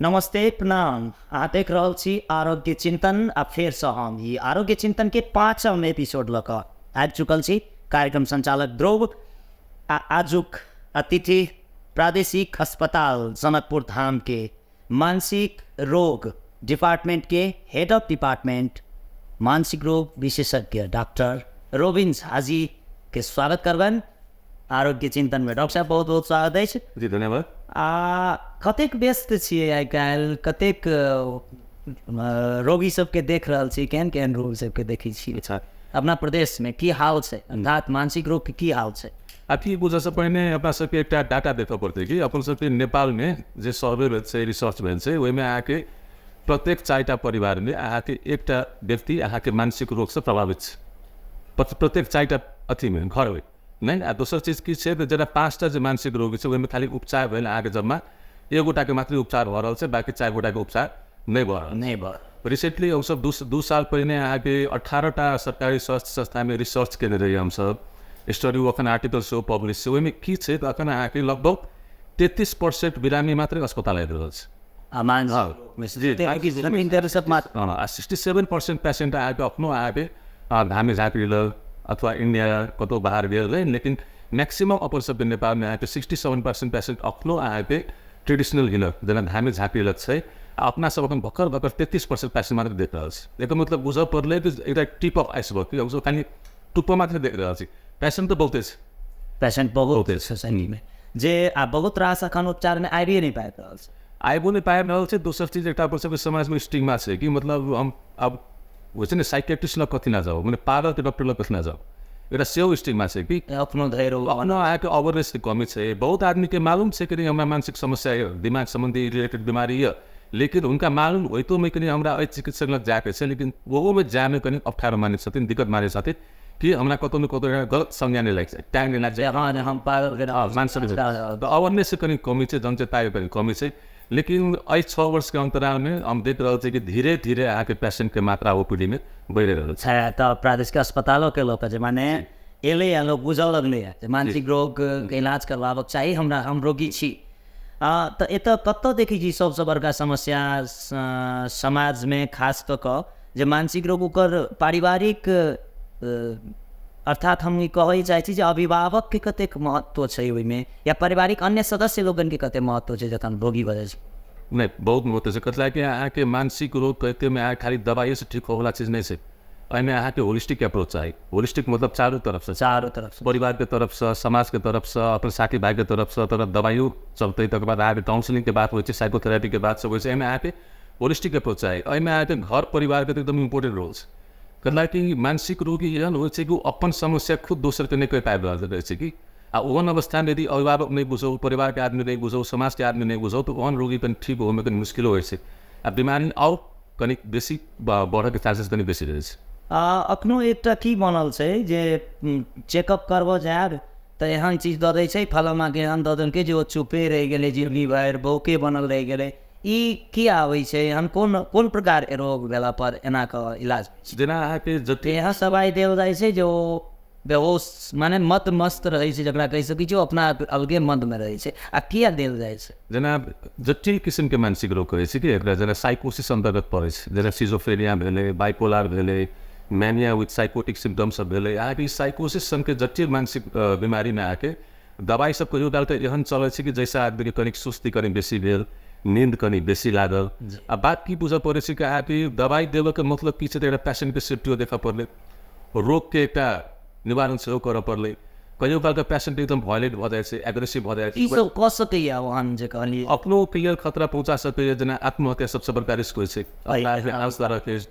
नमस्ते, प्रणाम। अहाँ देख रहल छी आरोग्य चिंतन आ फेरसँ हम ई आरोग्य चिंतनके पाँचम एपिसोड लऽ कऽ आबि चुकल छी। कार्यक्रम संचालक ध्रुव आ आजुक अतिथि प्रादेशिक अस्पताल जनकपुर धामके मानसिक रोग डिपार्टमेंटके हेड ऑफ डिपार्टमेंट मानसिक रोग विशेषज्ञ डॉक्टर रोबिन झाजी के स्वागत करबनि आरोग्य चिंतनमे। डॉक्टर साहब, बहुत बहुत स्वागत अछि। जी धन्यवाद। आ कतेक व्यस्त छियै आइ काल्हि, कतेक रोगी सबके देख रहल छी, केहन केहन रोगी सबके देखै छी? अच्छा, अपना प्रदेशमे की हाल छै, अर्थात मानसिक रोगके की हाल छै? अथी बुझऽसँ पहिने अपना सबके एकटा डाटा देखऽ पड़तै कि अपन सबके नेपालमे जे सर्वे भेल छै, रिसर्च भेल छै, ओहिमे अहाँके प्रत्येक 4टा परिवारमे अहाँके एकटा व्यक्ति अहाँके मानसिक रोगसँ प्रभावित छै। प्रत्येक 4टा अथीमे घरमे नहि। आ दोसर चीज की छै तऽ जेना 5टा जे मानसिक रोग छै ओहिमे खाली उपचार भेल अहाँके जम्मा एक गोटाके मात्रै उपचार भऽ रहल छै, बाँकी 4 गोटाके उपचार नहि भऽ रहल। नहि भऽ रिसेंटली हमसब दू साल पहिने अहाँके 18टा सरकारी स्वास्थ्य संस्थामे रिसर्च केने रहियै हमसब, स्टडी अखन आर्टिकल सेहो पब्लिश छै। ओहिमे की छै तऽ अखन अहाँके लगभग 33% बिरामी मात्रै अस्पताल आबि रहल छै। आ 67% पेसेन्ट अहाँके अपनो अहाँके धामी झाँक्री लग अथवा इन्डिया कतौ बाहर गेल रहै, लेकिन म्याक्सिमम अपन सबके नेपालमे अहाँके 67% पेसेन्ट अखनो अहाँके ट्रेडिसनल हिलर जेना धामी झाँक्री लग छै। आ अपना सब अखन भर्खर भर्खर 33% पेसेन्ट मात्रै देख रहल छी। एकर मतलब बुझऽ पड़लै कि एकटा टिप अफ आइसबर्ग कि हमसब खाली टुप्पो मात्रै देख रहल छी, पेसेन्ट तऽ बहुते छै। पेसेन्ट बहुत छै सहीमे जे आ बहुत रास अखन उपचारमे आबिए नहि पाबि रहल छै। आबिओ नहि पाबि रहल छै। दोसर चीज एकटा अपन सबके समाजमे स्टिग्मा छै कि मतलब हम आब होइ छै ने साइकेट्रिस्ट लग कथी ना जाउ, मने पागलके डॉक्टर लग कथी ना जाउ, एउटा सेहो स्टिग्मा छै कि अपनो धैर्य अपनो अहाँके अवेयरनेसके कमी छै। बहुत आदमीके मालूम छै कि हमरा मानसिक समस्या यऽ, दिमाग सम्बन्धी रिलेटेड बिमारी यऽ, लेकिन हुनका मालूम होइतोमे कनि हमरा एहि चिकित्सक लग जाइके छै, लेकिन ओहोमे जाइमे कनि अप्ठ्यारो मानै छथिन, दिक्कत मानै छथिन कि हमरा कतौ न कतौ एउटा गलत संज्ञा नहि लागि जाए, ट्याग नहि लागि जाए। हँ, हम पागल मानसिक तऽ अवेयरनेस कनि कमी छै, जनचेताके कनि कमी छै। लेकिन एहि 6 वर्षके अन्तरालमे हम देख रहल छी कि धीरे धीरे अहाँके पेसेन्टके मात्रा ओपीडीमे बढ़ि रहल छै। तऽ प्रादेशिक अस्पतालोके लऽ कऽ जे माने एलैए, लोक बुझऽ लगलैए जे मानसिक रोगके इलाज करबाबक चाही, हमरा हम रोगी छी। तऽ एतऽ कतऽ देखै छी सबसँ बड़का समस्या समाजमे खास कऽ कऽ जे मानसिक रोग ओकर पारिवारिक अर्थात हम ई कहै चाहै छी जे अभिभावकके कतेक महत्व छै ओहिमे, या पारिवारिक अन्य सदस्य लोकनिके कतेक महत्व छै जखन रोगी भऽ जाइ छै? नहि, बहुत महत्व छै। कथिला कि अहाँके मानसिक रोग कहितेमे अहाँ खाली दबाइएसँ ठीक होवला चीज नहि छै, एहिमे अहाँके होलिस्टिक अप्रोच चाही। होलिस्टिक मतलब चारू तरफसँ, चारू तरफसँ, परिवारके तरफसँ, समाजके तरफसँ, अपन साथी भाइके तरफसँ, तर दबाइयो चलतै, तकर बाद अहाँके काउन्सिलिङके बात होइ छै, साइकोथेरापीके बात सब होइ छै। एहिमे अहाँके होलिस्टिक अप्रोच चाही। एहिमे अहाँके घर परिवारके तऽ एकदम इम्पोर्टेन्ट रोल छै। कथिला कि मानसिक रोगी एहन होइ छै कि ओ अपन समस्या खुद दोसरके नहि कहि पाबि रहल रहै छै कि आ ओहन अवस्थामे यदि अभिभावक नहि बुझौ, परिवारके आदमी नहि बुझौ, समाजके आदमी नहि बुझौ, तऽ ओहन रोगी कनि ठीक होइमे कनि मुश्किलो होइ छै आ बिमारी आओर कनि बेसी बढ़ऽके चान्सेस कनि बेसी रहै छै। अखनो एकटा की बनल छै जे चेकअप करबऽ जायब तऽ एहन चीज दऽ दै छै, फलानाके एहन दऽ देलकै जे ओ चुपे रहि गेलै जिन्दगी भरि, बौके बनल रहि गेलै। ई किया आबै छै? एहन कोन कोन प्रकारके रोग भेला पर एना कऽ इलाज होइ छै? जेना अहाँके जते एहन दबाइ देल जाइ छै जे ओ बेहोश माने मद मस्त रहै छै, जकरा कहि सकै छी ओ अपना अलगे मदमे रहै छै। आ किया देल जाइ छै? जेना जटिल किसिमके मानसिक रोग कहै छै कि एकरा जेना साइकोसिस अन्तर्गत पड़ै छै, जेना सिजोफ्रेनिया भेलै, बाइपोलर भेलै, मैनिया विथ साइकोटिक सिम्टम्स सब भेलै। अहाँके ई साइकोसिस सनके जटिल मानसिक बिमारीमे अहाँके दबाइ सब कहियो काल तऽ एहन चलै छै कि जैसे आदमीके कनिक सुस्ती कनि बेसी भेल, नींद कनि बेसी लागल। आ बात की बुझऽ पड़ै छै कि अहाँके दबाइ देबऽके मतलब की छै तऽ एकटा पेशेन्टके सेफ्टियो देखऽ पड़लै, रोगके एकटा निवारण सेहो करऽ पड़लै। कहियो कालके पेशेन्ट एकदम भोइलेन्ट भऽ जाइ छै, एग्रेसिव भऽ जाइ छै। ई सब कऽ सकैए ओहन जे कहलियै? अपनो क्लियर खतरा पहुँचा सकैए, जेना आत्महत्या सबसँ बड़का रिस्क होइ छै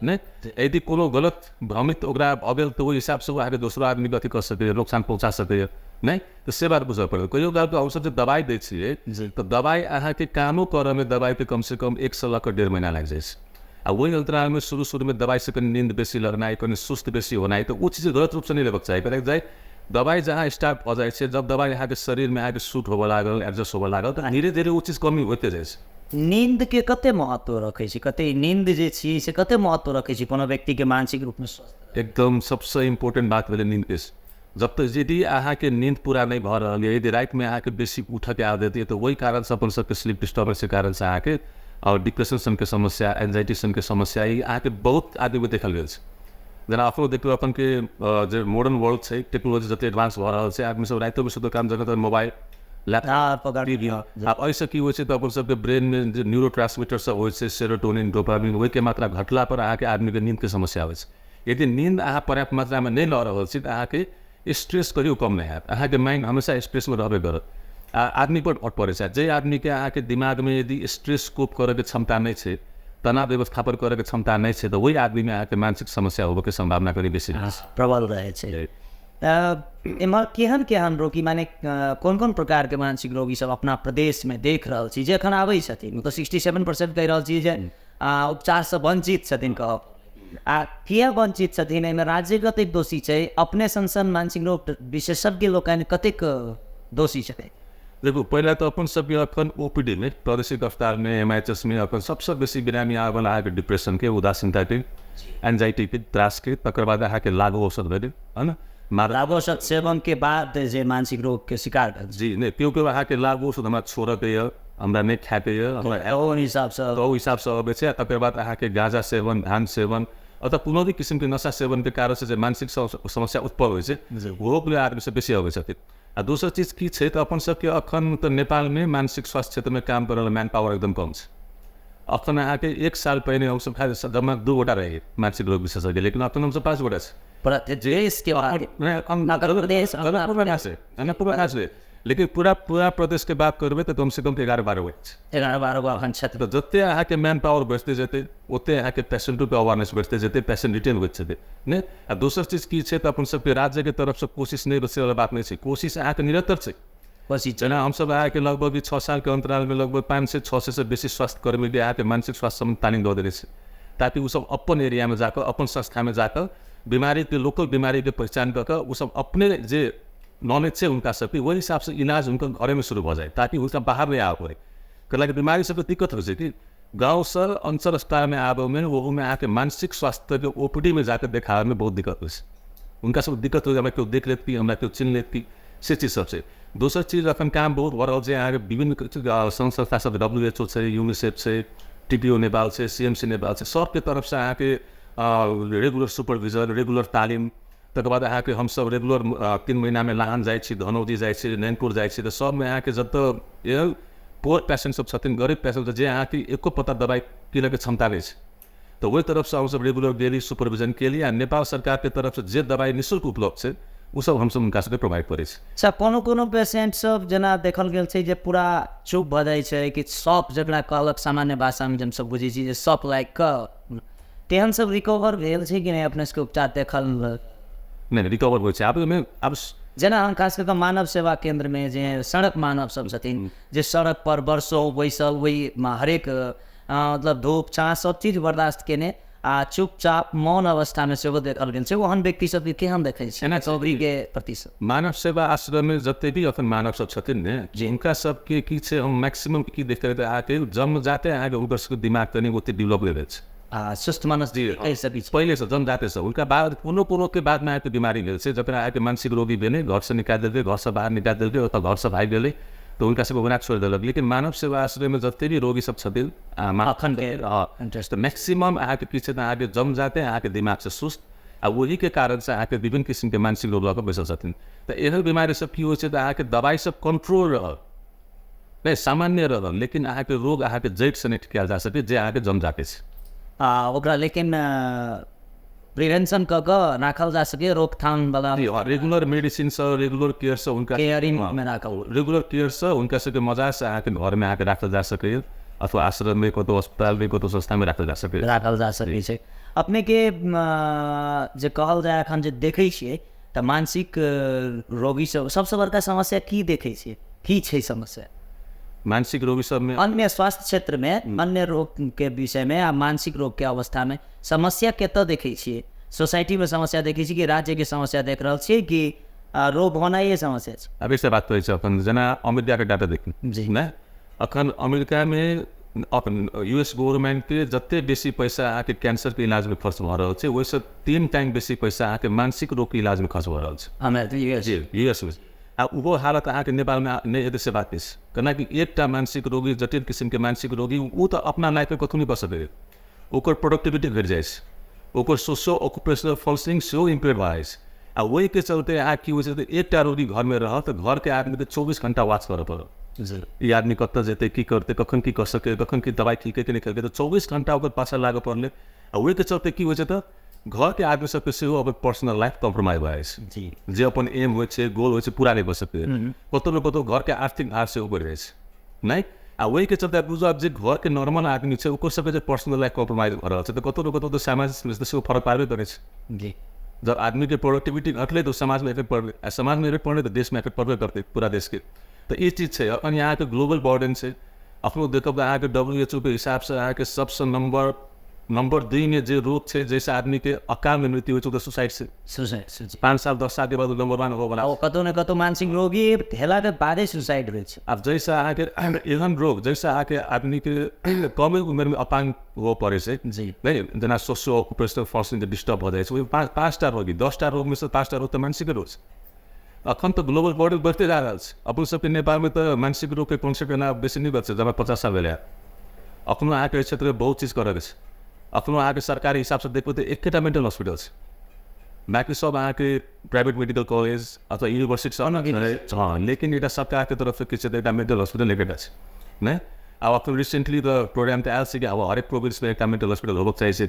नहि। यदि कोनो गलत भ्रमित ओकरा भऽ गेल तऽ ओहि हिसाबसँ ओ अहाँके दोसरो आदमीके अथी कऽ सकैए, नोकसान पहुँचा सकैए नहि। तऽ से बात बुझऽ पड़ल। कहियो कालके हमसब जे दबाइ दै छियै तऽ दबाइ अहाँके कामो करऽमे दबाइके कमसँ कम 1 से लऽ कऽ 1.5 महीना लागि जाइ छै। आ ओहि अन्तरालमे शुरू शुरूमे दबाइसँ कनि नींद बेसी लगनाइ, कनि सुस्त बेसी होनाइ, तऽ ओ चीज गलत रूपसँ नहि लेबक चाही। किएक जाइ दबाइ जहाँ स्टार्ट भऽ जाइ छै, जब दबाइ अहाँके शरीरमे अहाँके सूट होबऽ लागल, एडजस्ट होबऽ लागल, तऽ धीरे धीरे ओ चीज कमी होइते जाइ छै। नींदके कते महत्व रखै छै? कते नींद जे छी से कते महत्व रखै छै कोनो व्यक्तिके मानसिक रूपमे स्वस्थ? एकदम सबसँ इम्पोर्टेन्ट बात भेलै नींदके। जब तक यदि अहाँके नींद पूरा नहि भऽ रहल यऽ, यदि रातिमे अहाँके बेसी उठऽके आदत यऽ, तऽ ओहि कारणसँ अपन सबके स्लीप डिस्टर्बेंसके कारणसँ अहाँके आओर डिप्रेशन सनके समस्या, एंजाइटी सनके समस्या, ई अहाँके बहुत आदमीमे देखल गेल छै। जेना अपनो देखियौ अपनके जे मॉडर्न वर्ल्ड छै, टेक्नोलॉजी जते एडवांस भऽ रहल छै, आदमी सब रातिोमे सुतल काम जगह मोबाइल लैपटॉप टीवी। आब एहिसँ की होइ छै तऽ अपन सबके ब्रेनमे जे न्यूरो ट्रांसमीटर सब होइ छै, सेरोटोनिन, डोपामिन, ओहिके मात्रा घटला पर अहाँके आदमीके नींदके समस्या होइ छै। यदि नींद अहाँ पर्याप्त मात्रामे नहि लऽ रहल छी तऽ अहाँके स्ट्रेस कहियो कम नहि हैत, अहाँके माइंड हमेशा स्ट्रेसमे रहबे करत आ आदमी पर फट पड़ै छै। जे आदमीके अहाँके दिमागमे यदि स्ट्रेस कोप करैके क्षमता नहि छै, तनाव व्यवस्थापन करैके क्षमता नहि छै, तऽ ओहि आदमीमे अहाँके मानसिक समस्या होबऽके सम्भावना कनि बेसी प्रबल रहै छै। एम्हर केहन केहन रोगी, माने कोन कोन प्रकारके मानसिक रोगी सब अपना प्रदेशमे देख रहल छी जे एखन आबै छथिन? मतलब 67% कहि रहल छी जे उपचारसँ वञ्चित छथिन कहब, आ किया वञ्चित छथिन? एहिमे राज्य कतेक दोषी छै, अपने सन सन मानसिक रोग विशेषज्ञ लोकनि कतेक दोषी छथिन? देखू, पहिला तऽ अपन सबके अखन ओपीडी में, प्रादेशिक अस्पतालमे, एमआइएचएस में अखन सबसँ बेसी बिरामी आबल अहाँके डिप्रेशनके, उदासीनताके, एंजाइटीके, त्रासके, तकर बाद अहाँके लागू औषध भेलै, है न? लागू औषध सेवनके बाद जे मानसिक रोगके शिकार भेल। जी नहि, केओ केओ अहाँके लागू औषध हमरा छोड़ऽके यऽ, हमरा नहि खायके यऽ, ओहि हिसाबसँ ओहि हिसाबसँ अबै छै। तकर बाद अहाँके गाँजा सेवन, भाङ सेवन अथवा कोनो भी किसिमके नशा सेवनके कारणसँ जे मानसिक समस्या उत्पन्न होइ छै, ओहोके लेल आदमी सब बेसी अबै छथिन। आ दोसर चीज की छै तऽ अपन सबके अखन तऽ नेपालमे मानसिक स्वास्थ्य क्षेत्रमे काम करल मैन पावर एकदम कम छै। अखन अहाँके 1 साल पहिने हमसब खाली जम्मा 2 गोटा रही मानसिक रोग विशेषज्ञ, लेकिन अखन हमसब 5 गोटा छी। लेकिन पूरा पूरा प्रदेशके बात करबै तऽ कमसँ कम 11-12 गोटा छै। 11-12 गो अखन छथि। तऽ जते अहाँके मैन पावर बढ़ते जेतै ओते अहाँके पेशेंटोके अवेयरनेस बढ़ते जेतै, पेशेंट रिटेन होइत जेतै नहि। आ दोसर चीज की छै तऽ अपन सबके राज्यके तरफसँ कोशिश नहि बचैवला बात नहि छै, कोशिश अहाँके निरन्तर छै। कोशिश जेना हमसब अहाँके लगभग 6 सालके अन्तरालमे लगभग 500-600 बेसी स्वास्थ्यकर्मीके अहाँके मानसिक स्वास्थ्य सम्बन्धी तालिम दऽ देने छै, ताकि ओसब अपन एरियामे जाकऽ, अपन संस्थामे जाकऽ बिमारीके, लोकल बिमारीके पहिचान कऽ कऽ ओसब अपने जे नॉलेज छै हुनका सबके ओहि हिसाबसँ इलाज हुनकर घरेमे शुरू भऽ जाय, ताकि हुनका बाहर नहि आबऽ पड़ै। कैलाकि बिमारी सबके दिक्कत होइ छै कि गाँवसँ अञ्चल अस्पतालमे आबऽमे, ओहोमे अहाँके मानसिक स्वास्थ्यके ओपीडीमे जाकऽ देखाबऽमे बहुत दिक्कत होइ छै। हुनका सबके दिक्कत होइ छै, हमरा केओ देख लेत कि, हमरा केओ चिन्ह लेत कि, से चीज सब छै। दोसर चीज अखन काम बहुत भऽ रहल छै अहाँके विभिन्न सङ्घ संस्था सब, WHO छै, यूनिसेफ छै, टिपिओ नेपाल छै, सिएमसी नेपाल छै, सबके तरफसँ अहाँके रेगुलर सुपरविजन, रेगुलर तालिम, तकर बाद अहाँके हमसब रेगुलर 3 महिनामे लाहान जाइ छी, धनौती जाइ छी, नैनपुर जाइ छी, तऽ सबमे अहाँके जतऽ पोर पेशेंट सब छथिन, गरीब पेशेंट जे अहाँके एको पत्ता दबाइ किनैके क्षमता नहि छै, तऽ ओहि तरफसँ हमसब रेगुलर डेली सुपरविजन केलियै। आ नेपाल सरकारके तरफसँ जे दबाइ निःशुल्क उपलब्ध छै ओसब हमसब हुनका सबके प्रोवाइड करै छी। अच्छा, कोनो कोनो पेशेंट सब जेना देखल गेल छै जे पूरा चुप भऽ जाइ छै कि शॉक जकरा कहलक सामान्य भाषामे जे हमसब बुझै छी जे शॉक लागि कऽ, तेहन सब रिकवर भेल छै कि नहि अपने सबके उपचार देखल? नहि, रिकवर होइ छै। आब ओहिमे आब जेना हम खास कऽ मानव सेवा केन्द्रमे जे सड़क मानव सब छथिन, जे सड़क पर वर्षों बैसल ओहि हरेक मतलब धूप छाँ सब चीज बर्दाश्त केने आ चुपचाप मौन अवस्थामे सेहो देखल गेल छै, ओहन व्यक्ति सबके केहन देखै छै रिकवरीके प्रति? मानव सेवा आश्रममे जते भी अखन मानव सब छथिन ने, हुनका सबके की छै, हम मैक्सिमम की देखते तऽ अहाँके जन्मजाते अहाँके हुनकर सबके दिमाग तनि ओते डेभलप नहि रहै छै। स्वस्थ मानस पहिलेसँ जन्मजातेसँ हुनका बाद कोनो कोनोके बादमे अहाँके बिमारी भेल छै, जकरा अहाँके मानसिक रोगी भेलै, घरसँ निकालि देलकै, घरसँ बाहर निकालि देलकै, अथवा घरसँ भागि गेलै तऽ हुनका सबके ओना छोड़ि देलक। लेकिन मानव सेवा आश्रयमे जते भी रोगी सब छथिन अखन तऽ मैक्सिमम अहाँके की छै तऽ अहाँके जन्मजाते अहाँके दिमागसँ सुस्त आ ओहिके कारणसँ अहाँके विभिन्न किसिमके मानसिक रोग लऽ कऽ बैसल छथिन। तऽ एहन बिमारी सब की होइ छै तऽ अहाँके दबाइ सब कन्ट्रोल रहल, नहि सामान्य रहल, लेकिन अहाँके रोग अहाँके जड़िसँ नहि कयल जा सकै जे अहाँके जन्मजाते छै। ओकरा लेकिन प्रिभेंशन कऽ कऽ राखल जा सकै, रोकथाम वाला रेगुलर मेडिसिनसँ, रेगुलर केयरसँ, हुनका केयरिंगमे राखल, रेगुलर केयरसँ हुनका सबके मजासँ अहाँके घरमे अहाँके राखल जा सकैए अथवा आश्रममे, कतहु अस्पतालमे, कतहु संस्थामे राखल जा सकैए, राखल जा सकै छै। अपनेके जे कहल जाय एखन जे देखै छियै तऽ मानसिक रोगी सब सबसँ बड़का समस्या की देखै छियै, की छै समस्या मानसिक रोगी सबमे? अन्य स्वास्थ्य क्षेत्रमे अन्य रोगके विषयमे आ मानसिक रोगके अवस्थामे समस्या कतऽ देखै छियै? सोसाइटीमे समस्या देखै छियै कि राज्यके समस्या देख रहल छियै कि रोग होनाइए समस्या छै? आब एकटा बात कहै छै, अखन जेना अमेरिकाके डाटा देखियौ जी नहि, अखन अमेरिकामे अपन यूएस गवर्नमेंटके जते बेसी पैसा अहाँके कैंसरके इलाजमे खर्च भऽ रहल छै, ओहिसँ 3 टाइम बेसी पैसा अहाँके मानसिक रोगके इलाजमे खर्च भऽ रहल छै जी यूएसमे। आ ओहो हालत अहाँके नेपालमे नहि हेतै से बात नहि छै। केनाकि एकटा मानसिक रोगी, जटिल किसिमके मानसिक रोगी, ओ तऽ अपना लाइफमे कतहु नहि कऽ सकैए, ओकर प्रोडक्टिविटी घटि जाइ छै, ओकर सोशो ऑक्युपेशनल फंक्शनिंग सेहो इम्प्रूव भऽ जाइ छै। आ ओहिके चलते अहाँ की होइ छै तऽ एकटा रोगी घरमे रहत तऽ घरके आदमीके 24 घण्टा वाच करऽ पड़त, ई आदमी कतऽ जेतै, की करतै, कखन की कऽ सकै, कखन की दबाइ खेलकै कि नहि खेलकै, तऽ 24 घण्टा ओकर पाछा लागऽ पड़लै। आ ओहिके चलते की होइ छै तऽ घरके आदमी सबके सेहो अपन पर्सनल लाइफ कॉम्प्रोमाइज भऽ जाइ छै, जे अपन एम होइ छै, गोल होइ छै, पूरा नहि भऽ सकैए, कतहु ने कतहु घरके आर्थिक भार सेहो बढ़ि जाइ छै नहि। आ ओहिके चलते बुझू आब जे घरके नॉर्मल आदमी छै ओकर सबके जे पर्सनल लाइफ कॉम्प्रोमाइज भऽ रहल छै तऽ कतहु ने कतहु तऽ समाजमे सेहो फरक पारबे करै छै। जी, जब आदमीके प्रोडक्टिविटी घटलै तऽ समाजमे इफेक्ट पड़लै, आ समाजमे इफेक्ट पड़लै तऽ देशमे इफेक्ट पड़बे करतै, पूरा देशके। तऽ ई चीज छै। अखन अहाँके ग्लोबल बर्डन छै, अखनो देखब तऽ अहाँके WHO के हिसाबसँ अहाँके सबसँ नम्बर 2 मे जे रोग छै जाहिसँ आदमीके अकालमे मृत्यु होइ छै ओ तऽ सुसाइड छै। सुसाइड 5 साल 10 सालके बाद नम्बर 1 होबऽवला। ओ कतहु ने कतहु मानसिक रोगी भेलाके बादे सुसाइड होइ छै। आब जाहिसँ अहाँके एहन रोग जाहिसँ अहाँके आदमीके कमे उमेरमे अपाङ्ग हुअ पड़ै छै जी, नहि, जेना सोशो ऑक्युपेशनल फंक्शन जे डिस्टर्ब भऽ जाइ छै, ओहि 5टा रोगी 10टा रोगमे सँ 5टा रोग तऽ मानसिक रोग छै। अखन तऽ ग्लोबल बॉर्डर बढ़िते जा रहल छै। अपन सबके नेपालमे तऽ मानसिक रोगके कॉन्सेप्ट एना बेसी नहि बचै, जब 50 साल भेलै। अखनो अहाँके एहि क्षेत्रमे बहुत चीज करऽके छै। अखनो अहाँके सरकारी हिसाबसँ देखबै तऽ एकेटा मेन्टल हॉस्पिटल छै, बाँकी सब अहाँके प्राइभेट मेडिकल कॉलेज अथवा यूनिभर्सिटी सब हँ, लेकिन एकटा सरकारके तरफसँ की छै तऽ एकटा मेन्टल हॉस्पिटल एकेटा छै नहि। आब अखन रिसेन्टली तऽ प्रोग्राम तऽ आयल छै कि अब हरेक प्रोभिन्समे एकटा मेन्टल हॉस्पिटल होबक चाही छै,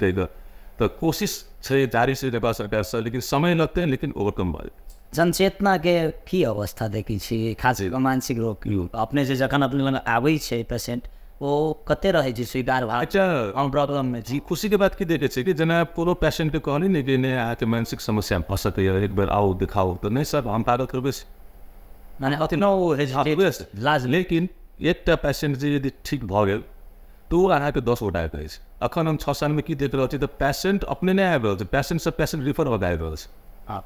तऽ कोशिश छै, जारी छै नेपाल सरकारसँ, लेकिन समय लगतै, लेकिन ओवरकम भऽ जेतै। जनचेतनाके की अवस्था देखै छी खास कऽ मानसिक रोग? अपने जे जखन अपने लग आबै छै पेशेन्ट ओ कते रहै छै स्वीकार भाव? अच्छा, हम प्रॉब्लममे छी। खुशीके बात की देखै छै कि जेना कोनो पेशेन्टके कहली ने कि नहि अहाँके मानसिक समस्या भऽ सकैए, एक बेर आउ देखाउ, तऽ नहि सर हम पागल करबै छी, माने अति लाज। लेकिन एकटा पेशेन्ट जे यदि ठीक भऽ गेल तऽ ओ अहाँके 10 गोटा कहै छै। अखन हम 6 सालमे की देख रहल छी तऽ पेशेन्ट अपने नहि आबि रहल छै, पेशेन्टसँ पेशेन्ट रिफर भऽ कऽ आबि रहल छै।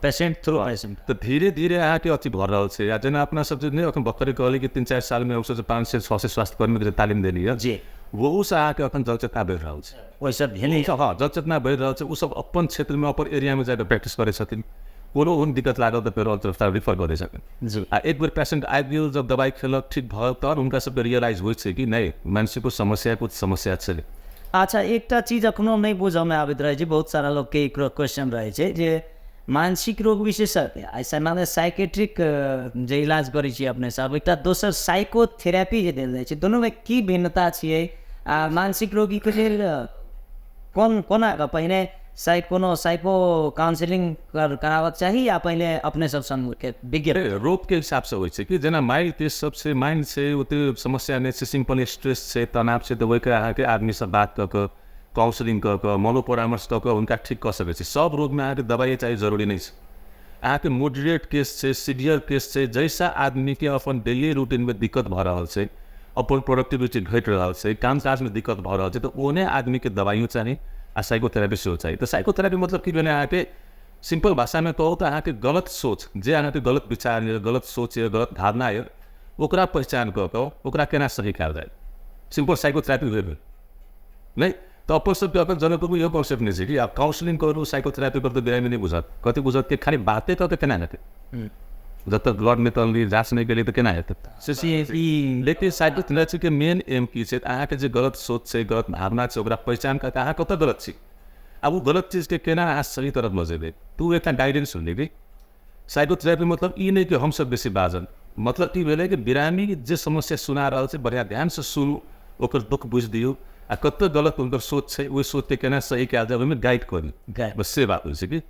Patient through patient. तऽ धीरे धीरे अहाँके अथी भऽ रहल छै। आ जेना अपना सब जे नहि अखन भर्खरे कहली कि 3-4 सालमे हमसब 500-600 स्वास्थ्यकर्मीके जे तालिम देलियै जी, ओहूसँ अहाँके अखन जनचेतना बढ़ि रहल छै। ओहिसँ भेलै हँ, जनचेतना बढ़ि रहल छै। ओसब अपन क्षेत्रमे अपन एरियामे जाकऽ प्रैक्टिस करै छथिन, कोनो ओहन दिक्कत लागल तऽ फेर तरफ रिफर कऽ दै छथिन। जी, आ एक बेर पेशेन्ट आबि गेल, जब दबाइ खेलक ठीक भऽ तहन हुनका सबके रियलाइज होइ छै कि नहि मानसिको समस्या कुछ समस्या छै। अच्छा, एकटा चीज अखनो नहि बुझऽमे आबैत रहै छै, बहुत सारा लोकके एक क्वेश्चन रहै छै जे मानसिक रोग विशेषज्ञ ऐसा माने साइकेट्रिक जे इलाज करै छियै अपने सब, एकटा दोसर साइकोथेरेपी जे देल जाइ छै, दुनूमे की भिन्नता छियै? आ मानसिक रोगीके लेल कोन कोना कऽ पहिने कोनो साइको काउंसिलिंग कराबक चाही या पहिले अपने सब संगके विज्ञ? रोगके हिसाबसँ होइ छै कि जेना माइल्ड केस सब छै, माइल्ड छै, ओते समस्या नहि छै, सिम्पल स्ट्रेस छै, तनाव छै, तऽ ओहिके अहाँके आदमीसँ बात कऽ कऽ काउन्सिलिंग कऽ कऽ मनोपरामर्श कऽ कऽ हुनका ठीक कऽ सकै छी। सब रोगमे अहाँके दबाइए चाही जरूरी नहि छै। अहाँके मोडरेट केस छै, सीवियर केस छै, जाहिसँ आदमीके अपन डेली रूटीनमे दिक्कत भऽ रहल छै, अपन प्रोडक्टिविटी घटि रहल छै, काम काजमे दिक्कत भऽ रहल छै, तऽ ओहने आदमीके दबाइयो चाही आ साइकोथेरेपी सेहो चाही। तऽ साइकोथेरेपी मतलब की भेलै अहाँके सिम्पल भाषामे कहू तऽ अहाँके गलत सोच, जे अहाँके गलत विचार यऽ, गलत सोच यऽ, गलत धारणा यऽ, ओकरा पहिचान कऽ कऽ ओकरा केना सही कयल जाय, सिम्पल साइकोथेरेपी भेल नहि। तऽ अपन सबके अपन जनकपुरमे इहो कॉन्सेप्ट नहि छै कि आब काउन्सिलिंग करू साइकोथेरेपी करू तऽ बिरामी नहि बुझत, कथी बुझत कि खाली बाते कऽ के केना हेतै, जब तक ब्लड नहि तलली जाँच नहि केली तऽ केना हेतै। लेकिन साइकोथेरेपीके मेन एम की छै, अहाँके जे गलत सोच छै, गलत भावना छै, ओकरा पहिचान कऽ के अहाँ कतऽ गलत छी, आब ओ गलत चीजके केना अहाँ सही तरफ लऽ जेबै, तऽ ओ एकटा गाइडेंस होलै कि साइकोथेरेपी। मतलब ई नहि कि हमसब बेसी बाजल, मतलब ई भेलै कि बिरामी जे समस्या सुना रहल छै बढ़िआँ ध्यानसँ सुनू, ओकर दुःख बुझि दियौ, आ कतऽ गलत हुनकर सोच छै ओहि सोचके केना सही कयल जाय ओहिमे गाइड करू, बस से बात होइ छै कि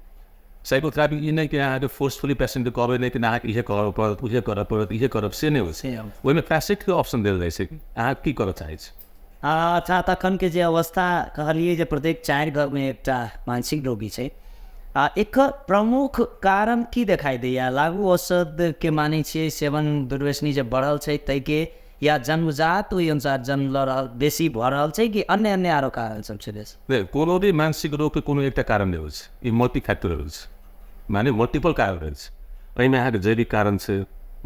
साइकोथेरेपी। ई नहि कि अहाँके फोर्सफुली पेशेन्टके कहबै नहि कि अहाँके इहे करऽ पड़त, उहे करऽ पड़त, इहे करब, से नहि होइ छै। ओहिमे पेशेन्टके ऑप्शन देल जाइ छै कि अहाँ की करऽ चाहै छी। अच्छा, तखनके जे अवस्था कहलियै जे प्रत्येक 4 घरमे एकटा मानसिक रोगी छै, आ एकर प्रमुख कारण की देखाइ दैए? लागू औषधके मानै छियै सेवन दुर्व्यसनी जे बढ़ल छै ताहिके, या जन्मजात ओहि अनुसार जन्म लऽ रहल बेसी भऽ रहल छै, कि अन्य अन्य आरो कारण सब छै? नहि, कोनो भी मानसिक रोगके कोनो एकटा कारण नहि होइ छै, ई मल्टी फैक्टर होइ छै, माने मल्टिपल कारण रहै छै। एहिमे अहाँके जैविक कारण छै,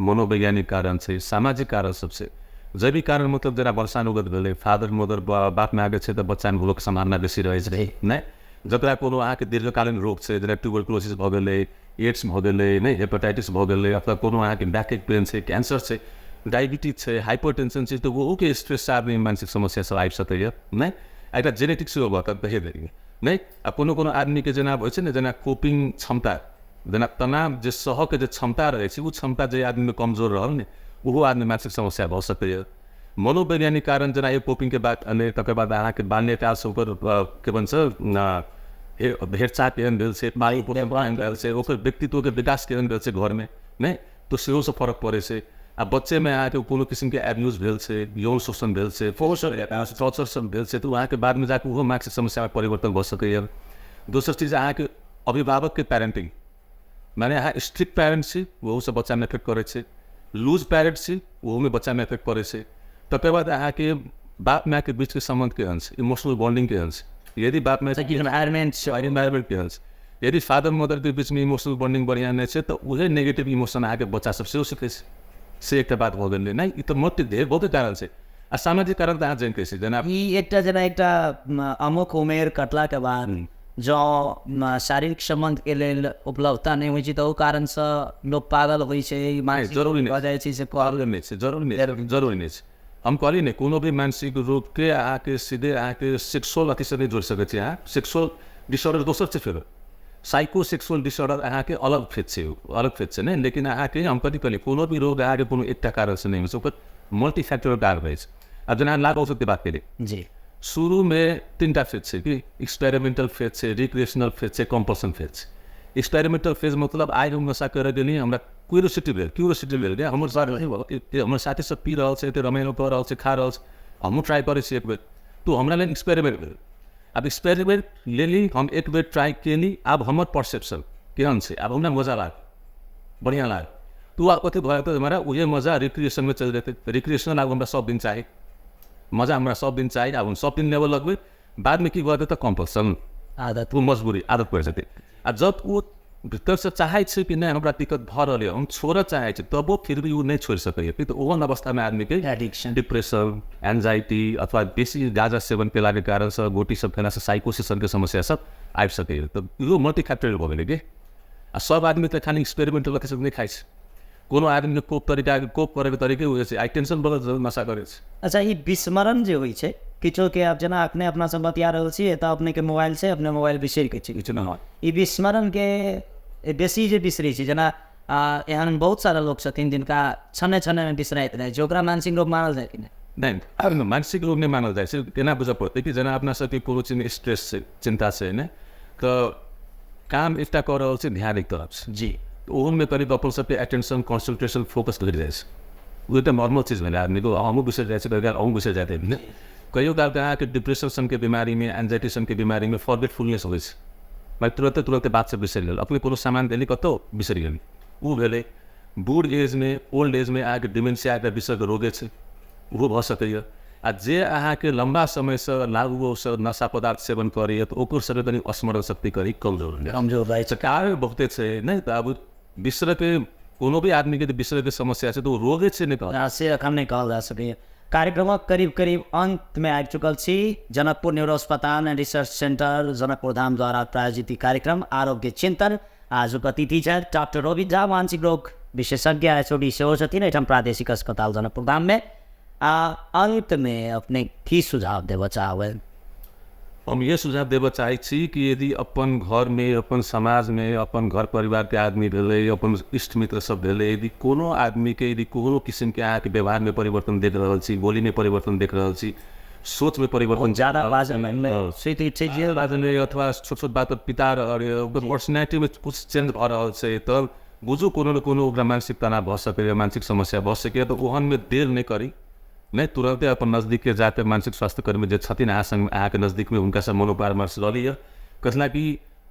मनोवैज्ञानिक कारण छै, सामाजिक कारण सब छै। जैविक कारण मतलब जेना वंशानुगत भेलै, फादर मदर बाप मायके छै तऽ बच्चामे रोगके सम्भावना बेसी रहै छै नहि। जकरा कोनो अहाँके दीर्घकालीन रोग छै, जेना ट्यूबरक्लोसिस भऽ गेलै, एड्स भऽ गेलै नहि, हेपेटाइटिस भऽ गेलै, अथवा कोनो अहाँके बैक पेन छै, कैंसर छै, डायबिटीज छै, हाइपर टेंशन छै, तऽ ओहोके स्ट्रेससँ आदमी मानसिक समस्या सब आबि सकैए नहि। एकटा जेनेटिक सेहो भऽ कहिए देलियै नहि। आ कोनो कोनो आदमीके जेना होइ छै ने, जेना कोपिंग क्षमता, जेना तनाव जे सहके जे क्षमता रहै छै, ओ क्षमता जे आदमीमे कमजोर रहल ने, ओहो आदमी मानसिक समस्या भऽ सकैए। मनोवैज्ञानिक कारण जेना यो कोपिङके बात एलै, तकर बाद अहाँके बाल्यकालसँ ओकर के भन्छ हेरचाह केहन भेल छै, पालन भेल छै, ओकर व्यक्तित्वके विकास केहन भेल छै घरमे नहि, तऽ सेहोसँ फरक पड़ै छै। आ बच्चेमे अहाँके कोनो किसिमके एब्यूज भेल छै, यौन शोषण भेल छै, टॉर्चर सब भेल छै, तऽ अहाँके बादमे जाकऽ ओहो मानसिक समस्यामे परिवर्तन भऽ सकैए। दोसर चीज अहाँके अभिभावकके प्यारेन्टिङ, माने अहाँ स्ट्रिक्ट प्यारेन्ट छी ओहोसँ बच्चामे इफेक्ट करै छै, लुज प्यारेन्ट छी ओहोमे बच्चामे इफेक्ट करै छै। तकर बाद अहाँके बाप मायके बिचके सम्बन्ध केहन छै, इमोसनल बॉन्डिङ केहन छै, यदि बाप माय इन्भाइरोमेन्ट केहन छै, यदि फादर मदरके बिचमे इमोसनल बॉन्डिङ बढ़िआँ नहि छै तऽ उहे नेगेटिभ इमोसन अहाँके बच्चा सब सेहो सिखै छै। से एकटा बात भऽ गेलै नहि। ई तऽ मोटे धेर बहुते कारण छै। आ सामाजिक कारण तऽ अहाँ जानिते छी, जेना ई एकटा जेना एकटा अमुक उमेर कटलाके बाद जँ शारीरिक सम्बन्धके लेल उपलब्धता नहि होइ छै तऽ ओहि कारणसँ लोक पागल होइ छै, जरूरी भऽ जाइ छै, से नहि छै, जरूरी नहि, जरूरी नहि छै। हम कहली ने कोनो भी मानसिक रोगके अहाँके सीधे अहाँके सेक्सुअल अथीसँ नहि जोड़ि सकै छी। अहाँ सेक्सुअल डिसअर्डर दोसर छै, फेर साइकोसेक्सुअल डिसअर्डर अहाँके अलग फेज छै, अलग फेज छै नहि। लेकिन अहाँके हम कथी कहली, कोनो भी रोग अहाँके कोनो एकटा कारणसँ नहि होइ छै, ओकर मल्टीफैक्टोरियल कारण रहै छै। आब जेना लागू औषधके बात केली जी, सुरुमे तीनटा फेज छै कि एक्सपेरिमेंटल फेज छै, रिक्रिएशनल फेज छै, कम्पल्सन फेज छै। एक्सपेरिमेंटल फेज मतलब आइ हम नशा करऽ गेली, हमरा क्यूरियोसिटी भेल, क्यूरियोसिटी भेल क्या हमर सर हमर साथी सब पी रहल छै, रमाइलो कऽ रहल छै, खा रहल छै, हमहूँ ट्राई करै छी एक बेर, तऽ हमरा लेल एक्सपेरिमेंट भेल। आब एक्सपेरिमेंट लेली, हम एक बेर ट्राई केली, आब हमर परसेप्शन केहन छै, आब हमरा मजा लागल, बढ़िआँ लागल, तऽ आब कथी भऽ जेतै, हमरा उहे मजा रिक्रिएशनमे चलि जेतै। रिक्रिएशनल आब हमरा सब दिन चाही, मजा हमरा सब दिन चाही, आब हम सब दिन लेबऽ लगबै। बादमे की भऽ जेतै तऽ कम्पल्सन, आदत, ओ मजबुरी, आदत पड़ि जेतै। आ जब ओ भितरसँ चाहै छै कि नहि हमरा दिक्कत भऽ रहल यऽ, हम छोड़ऽ चाहै छी, तबो फिर भी ओ नहि छोड़ि सकैए। तऽ ओहन अवस्थामे आदमीके एडिक्शन, डिप्रेसन, एन्जाइटी अथवा बेसी गाँजा सेवन केलाके कारणसँ, गोटी सब खेलासँ साइकोसिसनके समस्या सब आबि सकैए। तऽ इहो मल्टीफैक्टोरियल भऽ गेलै कि। आ सब आदमी तऽ खाली एक्सपेरिमेंटल अथी सब नहि खाइ छै, कोनो आदमीके कोप तरीकाके कोप करैके तरीके होइ छै, आइ टेंशन बढ़ल नशा करै छै। अच्छा, ई विस्मरण जे होइ छै किछोके, आब जेना अपने अपना सब बतिया रहल छी तऽ अपनेके मोबाइल छै, अपने मोबाइल बिसरि के छी किछु नहि। ई विस्मरणके बेसी जे बिसरै छै, जेना एहन बहुत सारा लोक छथिन जिनका क्षणे क्षणेमे बिसराइत रहै छै, ओकरा मानसिक रोग मानल जाइ कि नहि? नहि, मानसिक रोग नहि मानल जाइ छै। केना बुझऽ पड़तै कि जेना अपना सबके कोनो चीजमे स्ट्रेस छै, चिन्ता छै नहि, तऽ काम एकटा कऽ रहल छै, ध्यान एक तरफ छै जी, ओहोमे करीब अपन सबके एटेंशन, कॉन्सेंट्रेशन, फोकस घटि जाइ छै। ओ एकटा नॉर्मल चीज भेलै आदमीको, हमहूँ बिसरि जाइ छी, कहियो अहूँ बिसरि जाइत हेबै। कहियो कालके अहाँके डिप्रेशन सनके बिमारीमे, एन्जाइटी सनके बिमारीमे फॉरगेटफुलनेस होइ छै, माने तुरन्ते तुरन्ते बात सब बिसरि गेल, अपने कोनो सामान देली कतहु बिसरि गेली, ओ भेलै। बूढ़ एजमे, ओल्ड एजमे अहाँके डिमेन्शिया एकटा बिसरके रोगे छै, ओहो भऽ सकैए। आ जे अहाँके लम्बा समयसँ लागू औषध, नशा पदार्थ सेवन करैए तऽ ओकर सबके कनि स्मरण शक्ति कनि कमजोर हो जाइ छै। कमजोर रहै छै। कारण बहुते छै नहि। तऽ आब बिसरके कोनो भी आदमीके जे बिसरके समस्या छै तऽ ओ रोगे छै नहि कहल। से एखन नहि कहल जा सकैए। कार्यक्रमक करीब करीब अन्तमे आबि चुकल छी। जनकपुर न्यूरो अस्पताल and research centre Janakpur Dham द्वारा प्रायोजित कार्यक्रम आरोग्य चिन्तन। आजुक अतिथि छथि डाक्टर रोबिन झा, मानसिक रोग विशेषज्ञ HOD सेहो छथिन एहिठाम प्रादेशिक अस्पताल जनकपुर धाममे। आ अन्तमे अपने की सुझाव देबऽ चाहबै? हम ये सुझाव देबऽ चाहै छी कि यदि अपन घरमे, अपन समाजमे, अपन घर परिवारके आदमी भेलै, अपन इष्ट मित्र सब भेलै, यदि कोनो आदमीके यदि कोनो किसिमके अहाँके व्यवहारमे परिवर्तन देख रहल छी, बोलीमे परिवर्तन देख रहल छी, सोचमे परिवर्तन, ज्यादा बाजै बाजने अथवा छोट छोट बात पिता रहल, ओकर पर्सनालिटीमे कुछ चेन्ज भऽ रहल छै, तऽ बुझू कोनो न कोनो ओकरा मानसिक तनाव भऽ सकैए, मानसिक समस्या भऽ सकैए। तऽ ओहनमे देर नहि करी, नहि तुरन्ते अपन नजदीकके जाके मानसिक स्वास्थ्यकर्मी जे छथिन अहाँ सँग, अहाँके नजदीकमे, हुनकासँ मनोपरामर्श लऽ लिअ। कथिला कि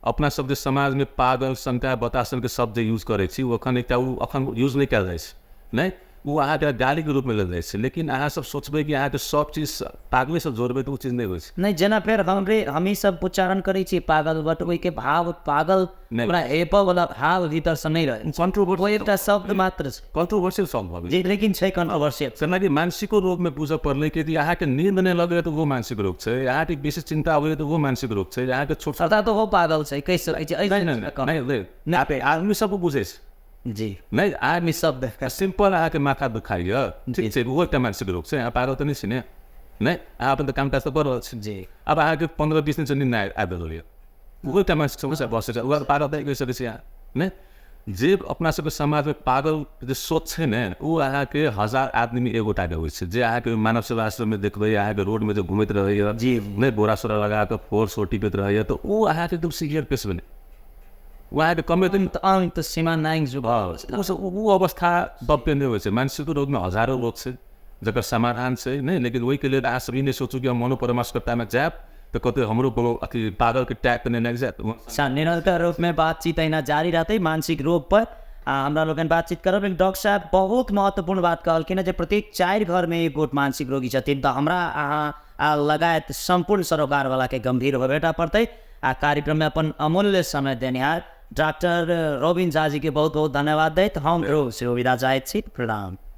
अपना सब जे समाजमे पागल शङ्का बतासनके शब्द जे यूज करै छी, ओ एखन एकटा ओ एखन यूज नहि कयल जाइ छै नहि। ओ अहाँके गालीके रूपमे लेल जाइ छै। लेकिन अहाँ सब सोचबै कि अहाँके सब चीज पागलेसँ जोड़बै तऽ ओ चीज नहि होइ छै। नहि, जेना फेर हमही सब उच्चारण करै छी पागल, बट ओहिके भाव पागल ओकरा हेपऽ वाला भाव भीतरसँ नहि रहै, कन्ट्रोवर्सी एकटा शब्द मात्र छै, कन्ट्रोवर्सियल शब्द भऽ गेल जी, लेकिन छै कन्ट्रोवर्सियल। जेनाकि मानसिको रोगमे बुझऽ पड़लै कि यदि अहाँके नींद नहि लगैए तऽ ओहो मानसिक रोग छै, अहाँके बेसी चिन्ता अबैए तऽ ओहो मानसिक रोग छै, अहाँके छोट अर्थात ओहो पागल छै कहि सकै छी। नहि, आदमी सबके बुझै छै जी, नहि, आदमी शब्द सिम्पल अहाँके माथा दुखाइए, ठीक छै, ओहो एकटा मानसिक रोग छै, अहाँ पागल तऽ नहि छी ने, नहि, अहाँ अपन तऽ काम काज तऽ कऽ रहल छी जी। अब अहाँके 15-20 दिनसँ नींद नहि आबि रहल यऽ, ओहो एकटा मानसिक समस्या भऽ सकै छै, ओकरा पागल तऽ कहि सकै छी अहाँ नहि। जे अपना सबके समाजमे पागल जे सोच छै ने, ओ अहाँके 1000 आदमी एगोटाके होइ छै, जे अहाँके मानव सेवा आश्रममे देखबै, अहाँके रोडमे जे घुमैत रहैए जी, नहि, बोरा सोरा लगाकऽ फोर सोर टिपैत रहैए, तऽ ओ अहाँके एकदम सीवियर केस भेलै, ओ अहाँके कमे तऽ अंत सीमा नाइङ ओ अवस्था सबके नहि होइ छै। मानसिक रोगमे हजारों रोग छै जकर समाधान छै नहि, लेकिन ओहिके लेल अहाँ सब ई नहि सोचू कि हम मनोपरामर्शकर्तामे जायब तऽ कतौ हमरो कोनो अथी पागलके टैग तऽ नहि लागि जायत। अच्छा, निरंतर रूपमे बातचीत अहिना जारी रहतै मानसिक रोग पर, आ हमरा लोकनि बातचीत करब। लेकिन डॉक्टर साहब बहुत महत्वपूर्ण बात कहलखिन जे प्रत्येक 4 घरमे एक गोट मानसिक रोगी छथिन, तऽ हमरा अहाँ लगायत सम्पूर्ण सरोकारवालाके गम्भीर होबेटा पड़तै। आ कार्यक्रममे अपन अमूल्य समय देनिहार डॉक्टर रोबिन झा जी के बहुत बहुत धन्यवाद दैत हम सेहो विदा चाहैत छी। प्रणाम।